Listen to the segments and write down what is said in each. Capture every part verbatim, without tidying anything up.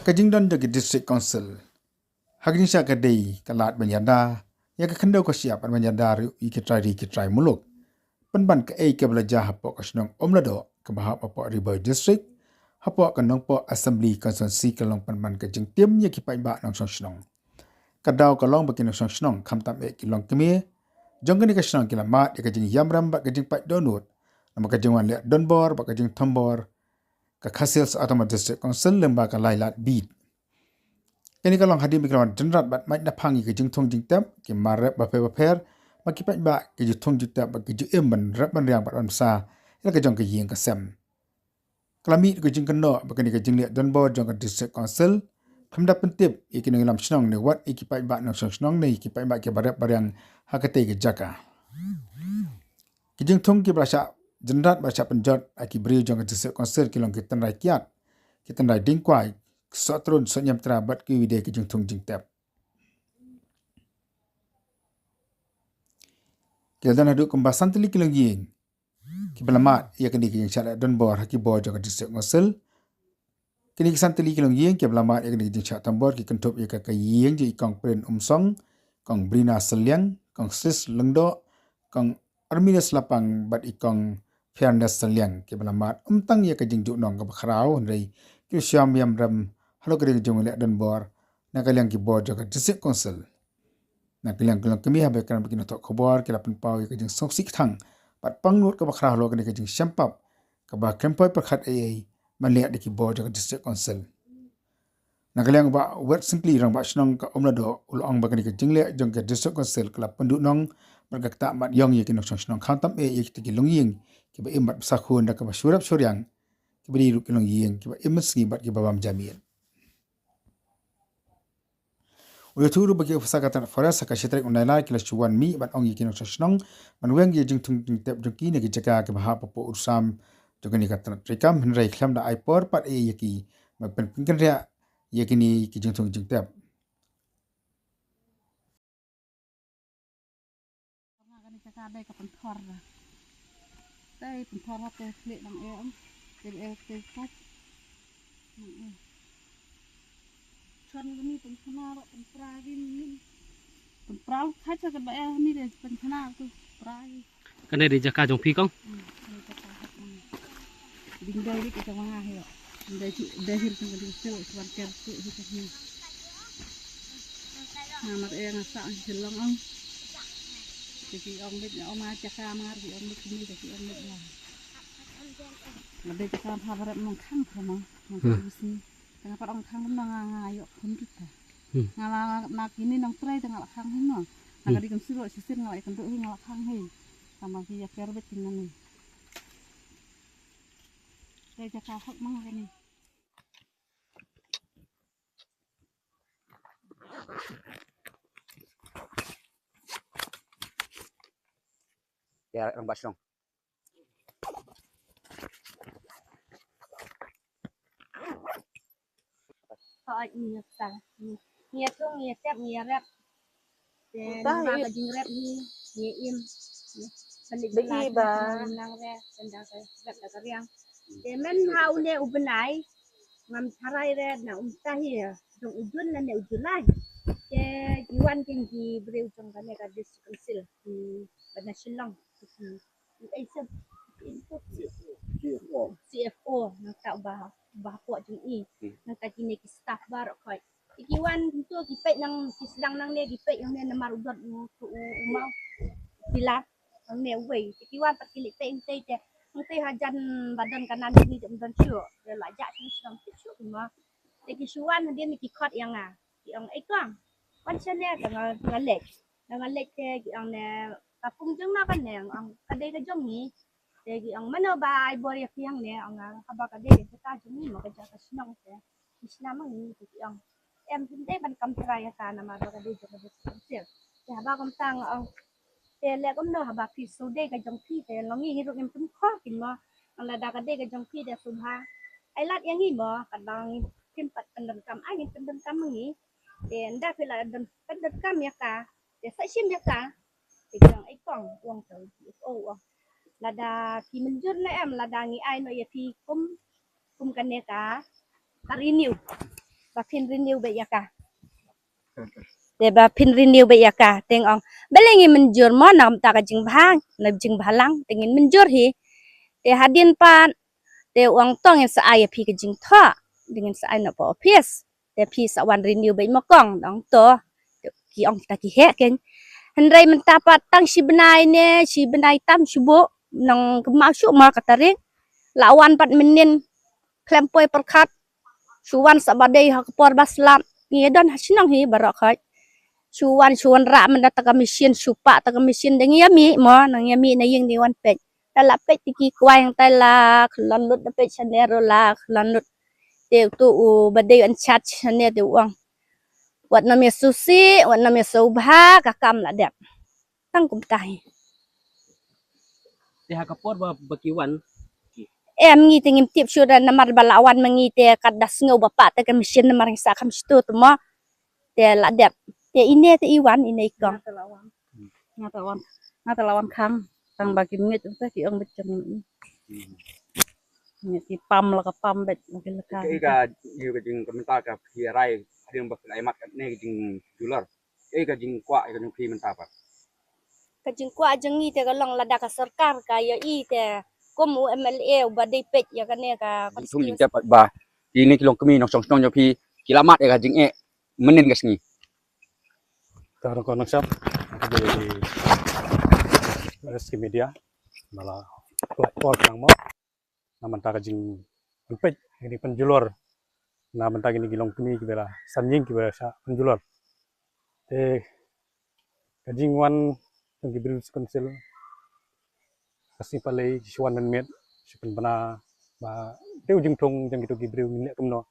Ka jingdon jong ki District Council ha ka jingshah ka dei ka lad ban ïada ïa ka khyndew ka shyiap, ban ïada ruh ïa ki trai ri ki trai muluk. Pynban kaei kaba la jia hapoh ka shnong Umladoh kaba hap hapoh Ri Bhoi District, hapoh ka Nongpoh Assembly Constituency, ka long pynban ka jingtim ïa ki paidbah nongshong shnong. Ka daw ka long ba ki nongshong shnong, khamtam eh ki longkmie jong kane ka shnong, ki la mad ïa ka jingïamrem bad ka jingpait dohnud namar ka jingwan leh donbor bad ka jingthombor ka Khasi Hills Autonomous District Council lyngba ka Lai Lad Beat. Kane ka long hadien ba ki la wan jynrat bad mad na phang ïa ka jingthung jingtep, ki mar rep bapher bapher, ba ki paidbah ki ju thung ju tep bad ki ju im ban rep ban riang bad ban bsa ïa la ka jong ka ïing ka sem. Ka la mih ka jingkynnoh ba kane ka jingleh donbor jong ka District Council kam da pyntip ïa ki nongïalam shnong ne wat ïa ki paidbah nongshong shnong ne ïa ki paidbah kiba rep ba riang ha katei ka jaka. Ki jingthung kiba la shah jynrat bad shah pynjot ha ki briew jong ka District Council ki long ki tynrai kiad, ki tynrai dieng kwai, ki soh trun, soh niamtra bad kiwei de ki jingthung jingtep. Ki la don haduh kumba san tylli ki longïing kiba la mad ïa kane ka jingshah leh donbor ha ki bor jong ka District Council. Kine ki san tylli ki longïing kiba la mad ïa kane ka jingshah thombor ki kynthup ïa ka, ka ïing jong i Kong Prin Umsong, Kong Brina Sylliang, Kong Sis Lyngdoh, Kong Arminas Lapang bad i Kong Fairness Sylliang, kiba la mad ym tang ïa ka jingjuh nong kaba khraw hynrei ki la shah ïamrem halor ka jingwan leh donbor na ka liang ki bor jong ka District Council. Na ka liang ki longkmie, haba ïakren bad ki nongthoh khubor, ki la pynpaw ïa ka jingsngewsih kthang bad pangnud kaba khraw halor kane ka jingshem pap kaba khlem poi pyrkhat ei ei ban leh da ki bor jong ka District Council. Na ka liang Bah Wetsynkli, Rangbah Shnong ka Umladoh, u la ong ba kane ka jingleh jong ka District Council ka la pynduhnong bad ka ktah mat ïong ïa ki nongshong shnong, khamtam eh ïa kita ki longïing kiba im bad bsa khun da kaba shu rep shu riang, kiba dei ruh ki longïing kiba im mynsngi bad kiba bam ja miet. U ïathuh ruh ba ki officer ka tnat Forest ha ka shi tarik u Nailar ki la shu wan mih ban ong ïa ki nongshong shnong ban weng ïa ka jingthung jingtep jong ki na ki jaka kiba hap hapoh u sam jong kane ka tnat treikam, hynrei khlem da ai por pat ei ïa ki ban pyn, pynkynriah ïa kine ki jingthung jingtep. Nga kane ka ka dei ka pynthor da. Dei pynthor ha te khlieh nang eh, em. Te eh te khaj. Nang eh. Chon kani pynthor ro pynpra ri ni. Pynpra khaj ka ba eh ni dei pynthor tu pra ri. Kane dei jaka jong phi kong? Hmm, kane jaka hok, hmm. Ding dei ri ka jong nga hi ro. Dei hi, dei hi ka ding sel, swan ker tu hi ka hi. Nga mar eh nga sa ang sel long ang. Te ki ong bit nga ong ma jaka mar ki ong bit ni te ki ong bit la. Nga dei jaka pha barat mong khang pha mong. Mong khang si. Te nga pat ong khang mong nga nga yok khun kita. Hmm. Nga la na kini nang trai te nga la khang hi no. Na ka dei kan siro sisir nga la kan tu hi nga la khang hi. Tama ki ya ker bit kini ni. Dei jaka hok mang kani. Ya, Rangbah Shnong. Hooid, ngi ïa sa. Ngi, ngi ïa thung, ngi ïa tep, ngi ïa rep. Te namar ka jingrep hi, ngi im. Ngi, ba i ba nang re, tang ka rep da ka riang. Te myn ha une u bnai, ngam tharai re na um ta hi, jong u Jun lane u July. Te ki wan kin ki briew jong kane ka District Council, ki ba na Shillong, ki Ei, sir. C F O. C F O, nangta uba, uba hapoh jong i. Hmm. Nangta kine ki staff baroh khoit. Te ki wan kumto ki peit nang, ki sdang nangne ki peit nangne namar u dot u, u, u maw. Pilar nangne uwei. Te ki wan pat ki leit peit hangtei te. Hangtei hajan ba don ka nan kine te ym don shuh. Te la jah shuh sdang shuh shuh ki maw. Te ki shu wan hadien ki khot ïa nga. Ki ong, "Ei kong, wan shane," te nga, nga leit. Nga leit te ki ong ne, "Ka pung jong no kane?" Nga ong, "Ka dei ka jong ngi." Te ki ong, "Mano ba ai bor ïa phi hangne?" Nga ong, "Haba ka dei ka jaka jong ngi mo, ka jaka shnong te. Ngi shna ma ngi." Te ki ong, "Em, phim dei ban kam trai ïa ka namar ba ka dei jong ka District Council." Te haba kumta nga ong, "Te leh kumno haba phi shu dei ka jong phi te long ngi ruh ngim pynkhor kin mo. Lada ka dei ka jong phi te shu bha ai lad ïa ngi mo, katba ngim pat pyndonkam ai ngin pyndonkam ma ngi. Te ynda phi la don pyndonkam ïa ka te sa shim ïa ka." Te ki ong, "Ei kong," u ong, "to C F O," u ong, "lada phi mynjur ne em lada ngi ai noh ïa phi kum, kum kane ka, ka renew." Ba phin renew beit ïa ka. Te ba phin renew beit ïa ka. Te nga ong, balei ngin mynjur mo, na ka bynta ka jingbha, na jingbhalang te ngin mynjur hi. Te hadien pat te u ong, to ngin sa ai ïa phi ka jingthoh, te ngin sa ai noh pa office. Te phi sa wan renew beit mo kong. Te ong to. Te ki ong kita ki heh keiñ. Hynrei mynta pat tang shi bnai ne shi bnai tam shu buh, nang kynmaw shuh mo ka tarik. La wan pat mynnin, khlem poi pyrkhat. Shu wan sa ba dei ha ka por ba slap. Ngi don ha shnong hi baroh khoit. Shu wan, shu wanrah mynta ta ka machine, shu pah ta ka machine, dang ïa mih mo, nang ïa mih na ïing dang wan peit. Ta la peit te ki kwai hangtai la khlon lut, da peit shane ruh la khlon lut. Te uto u ba dei in charge shane te u ong, wat nym ïa sngewsih, wat nym ïa sngewbha, ka kam la dep. Tang kumta hi. Te ha ka por ba, ba ki wan, em, ngi te ngim tip shuh da, namar ba la wan ma ngi te kat da sngew ba pah te ka machine, namar ngi sa kham shu tu mo. Te la dep. Te ine te i wan, ine i kong. Nga te la wan. Nga te la wan. Nga te la wan khang. Tang ba ki ngeit te ki ong beit jong ngi. Ngi ki pam la ka pam beit, la ki la ka. Ka, ka, ka jing ka mynta ka phi rai hadien ba phi la ïa mad katne ka jingjulor. Ka jingkwah ka jong phi mynta pat. Ka jingkwah jong ngi te ka long lada ka sorkar ka ïohi te kum u M L A u ba dei peit ïa kane ka jingthung jingtep pat ba kine ki longkmie nongshong shnong jong phi ki la mad ïa ka jingeh mynnin ka sngi. Ka rong ko nongshap, ka dei rescue media, ba la pynlait por nang mo. Na mynta ka jingpynpeit, ka jingpynjulor. Na mynta kine ki longkmie kiba la san ïing kiba shah pynjulor. Te ka jingwan jong ki briew District Council, ka sngi Palei ki shu wan mynmiet, shu pynbna ba te u jingthung jong kito ki briew ngin leh kumno.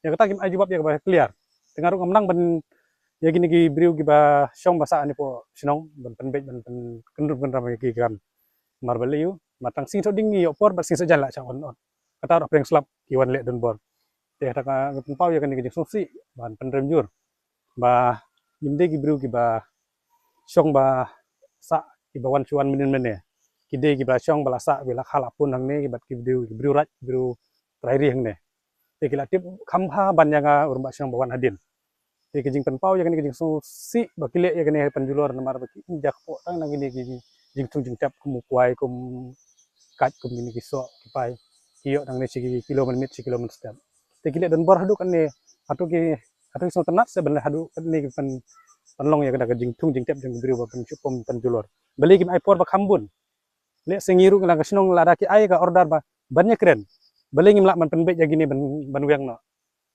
Ïa kata kim ai jubab ïa kaba clear. Te nga ruh ngam nang ban ïa kine ki briew kiba shong ba sah ne poh shnong ban pynbeit ban pyn-, kynrum kynram ïa ki kam. Namar balei u, namar tang sngi thoh ding ngi ïoh por bad sngi thoh jan la shah wan ot. Kata ruh pyrshang slap ki wan leh donbor. Te kata ka pynpaw ïa kane ka jingsngewsih ban pynrem jur ba ngim dei ki briew kiba shong ba sah kiba wan shu wan mynnin mynne. Ki dei kiba shong ba la sah, ba la kha la pun hangne, ki bad ki briew, ki briew raid, ki briew trai ri hangne. Te ki la tip kham bha ban ïa nga u rangbah shnong ba wan hadien. Te ka jingpynpaw ïa kane ka jingsngewsih ba ki leh ïa kane pynjulor namar ba ki im ja kpoh tang na kine ki jingthung jingtep kum u kwai, kum kait, kum kine ki soh ki pai. Ki ïoh nangne shi kilo mynmiet, shi kilo mynstep. Te ki leh donbor haduh kane, haduh ki, haduh ki sngewtynnat se ban leh haduh kane ki pyn, pynlong ïa kane ka jingthung jingtep jong ki briew ba pynshitom pynjulor. Balei kim ai por ba kham bun. Lehse ngi ruh na ka shnong lada ki ai ka order ba ban ïa kren, balei ngim lah ban pynbeit ïa kine ban, ban weng noh.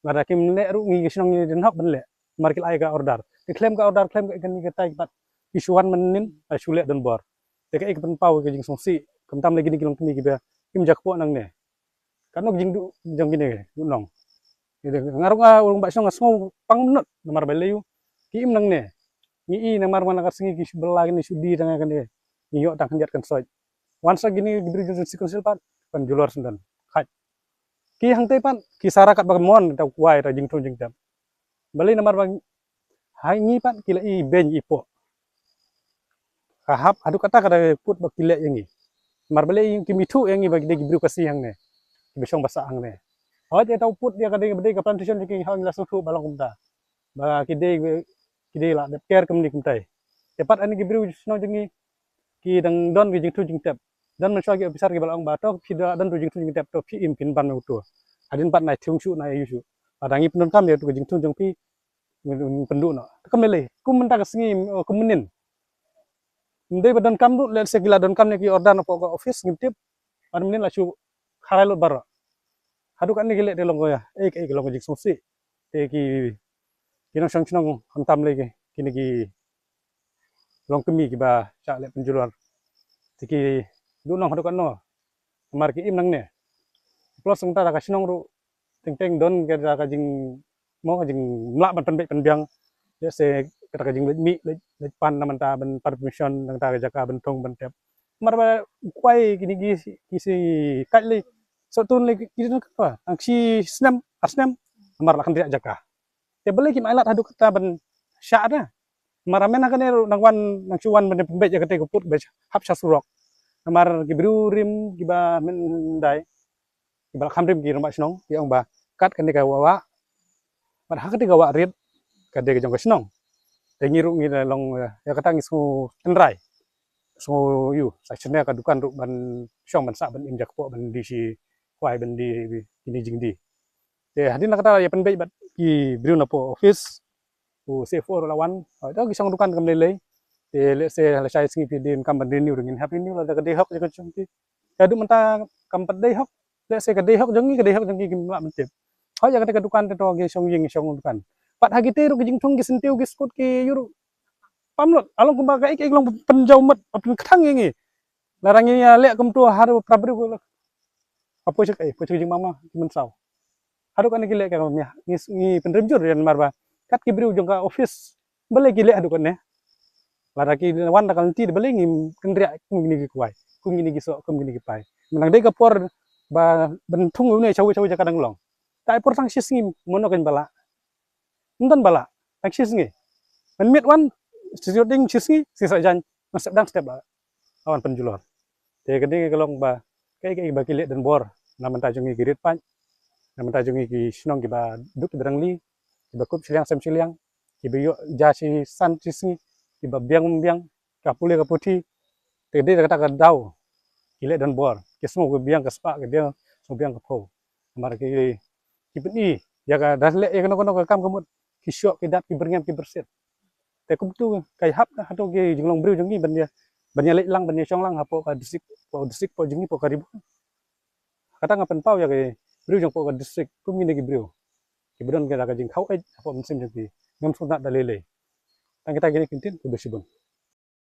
Lada kim leh ruh ngi ka shnong ngi dei hok ban leh. Namar ki la ai ka order. Te khlem ka order, khlem ka, kane katai pat ki shu wan mynnin, ai shu leh donbor. Te kaei ka pynpaw ka jingsngewsih, khamtam lei kine ki longkmie kiba im ja kpoh nangne. Katno ka jingduh jong kine ki nong. Nga ruh nga u rangbah shnong nga sngew pang mynno namar balei u ki im nangne. Ngi i namar man la ka sngi ki shu bylla kine, shu die tang kane. Ngi ïoh tang khyndiat khynsoit. Wan sa kine ki briew jong District Council pat pynjulor syndon. Khait. Ki hangtei pat ki sara kat ba mon ta kwai ta jingthung jingtep. Balei namar ba ha ngi pat ki la i beiñ i poh. Ka hap haduh katta ka dei put ba ki leh ïa ngi. Namar balei kim ithuh ïa ngi ba ki dei ki briew Khasi hangne, kiba shong ba sah hangne. Hooid, ïa ta u put ïa ka dei ba dei ka plantation jong ki, ha ngi la sngewthuh ba long kumta. Ba ki dei, ki dei la dep ker kumne kumtai. Te pat ha ngi ki briew shnong jong ngi ki dang don ki jingthung jingtep. Don mynshuwa ki officer kiba la ong ba to phi da don tu jingthung jingtep, to phi im phin ban uto. Hadien pat nai thung shuh, nai ïa shuh. Lada ngi pyndonkam ïa tu ka jingthung jong phi, ngin pynduh noh. Te kam lei, kum mynta ka sngi, oh, kum mynnin. Ym dei ba donkam ruh, lehse ki la donkam ne ki order na poh ka office ngim tip. Ban mynnin la shu kharai lut baroh. Haduh katne ki leh te long ko ïa, eh, ki, ki long ka jingsngewsih. Te ki, ki nongshong shnong khamtam lei ki, kine ki longkmie kiba shah leh pynjulor. Te ki duh noh haduh katno. Namar ki im nangne. Plus nangta da ka shnong ruh teng teng don ka, da ka jing, mo, ka jingmlak ban pynbeit pynbiang. Lehse kata ka jingleit mih, leit, leit pan na mynta ban pan permission nangta ka jaka ban thung ban tep. Namar ba kwai kine ki, ki shi kait lei, soh tun lei ki don ka, tang shi snem, ar snem. Namar la khyndiat jaka. Te balei kim ailad haduh katta ban shah da. Namar mynta kane ruh nang wan, nang shu wan ban pynbeit ïa kata ka put ba hap sha surok. Namar ki briew rim kiba myndai, kiba la kham rim ki rangbah shnong, ki ong ba kat kane ka wah wah Bad ha kata ka wah rit ka dei ka jong ka shnong. Te ngi ruh ngi la long, eh, ïa kata ngi sngew tynrai. Sngew ïoh sa shane ka dukan ruh ban shong ban sah ban im ja kpoh ban die shi kwai ban die kine jingdie. Te hadien kata ïa pynbeit bad ki briew na poh office, u C F O ruh la wan. Hooid, ki shong dukan kam lei lei. Te lehse la shai sngi phi dien kam ban renew ruh ngin hap renew lada ka dei hok jong ka jong ki. Te haduh mynta kam pat dei hok. Lehse ka dei hok jong ngi, ka dei hok jong ki kim lah ban tip. Hooid, ïa kata ka dukan te to ki shong ïing shong dukan. Pat ha kite ruh ki jingthung ki syntiew ki skud ki ïuh ruh pam lut. Along kumba ka ik ik long pynjaw mut, pynkthang ïa ngi. Lada ngi ïa leh kumto haduh para briew ko. Ka poi sha ka, eh, poi sha ka jingmama ki mynsaw. Haduh kane ki leh ka mia ngi, ngi pynrem jur ïa namar ba kat ki briew jong ka office. Balei ki leh haduh kane? Lada ki wan da ka lynti balei ngi kynriah kum kine ki kwai, kum kine ki soh, kum kine ki pai. Mynta dei ka por ba ban thung une shawi shawi jaka dang long. Ka ai por tang shi sngi, mano kan ba lah. Ym don ba lah, tang shi sngi. Mynmiet wan, shi ding shi sngi, shi sa jan, ngan step dang step ba. Awan pynjulor. Te ka dei ka long ba, ka, ka, ba ki leh don bor, na bynta jong ngi ki rit paid, na bynta jong ngi ki shnong kiba duk kiba rangli, kiba kup shiliang sem shiliang, kiba ïoh ja shi san shi sngi, kiba biang ym biang, ka pule ka puthi, te ka dei kata ka daw, ki leh don bor, ki sngew ka biang ka spah, ka biang, sngew biang ka phew. Namar ki, ki pyni ïa ka, da leh ïa kano kano ka kam ka mut, ki shoh ki dat ki byrngem ki byrsit. Te kumtu ka hap hato ki jinglong briew jong ngi ban ïa, ban ïa leit lang ban ïa shong lang hapoh ka district, poh district poh jong ngi poh ka Ri Bhoi. Kata nga pynpaw ïa ki briew jong poh ka district kum kine ki briew kiba don ka jingkhaw eit hapoh mynsiem jong ki, ngam sngewtynnat da lei lei. Tang kita kine ki ktien, khublei shibun.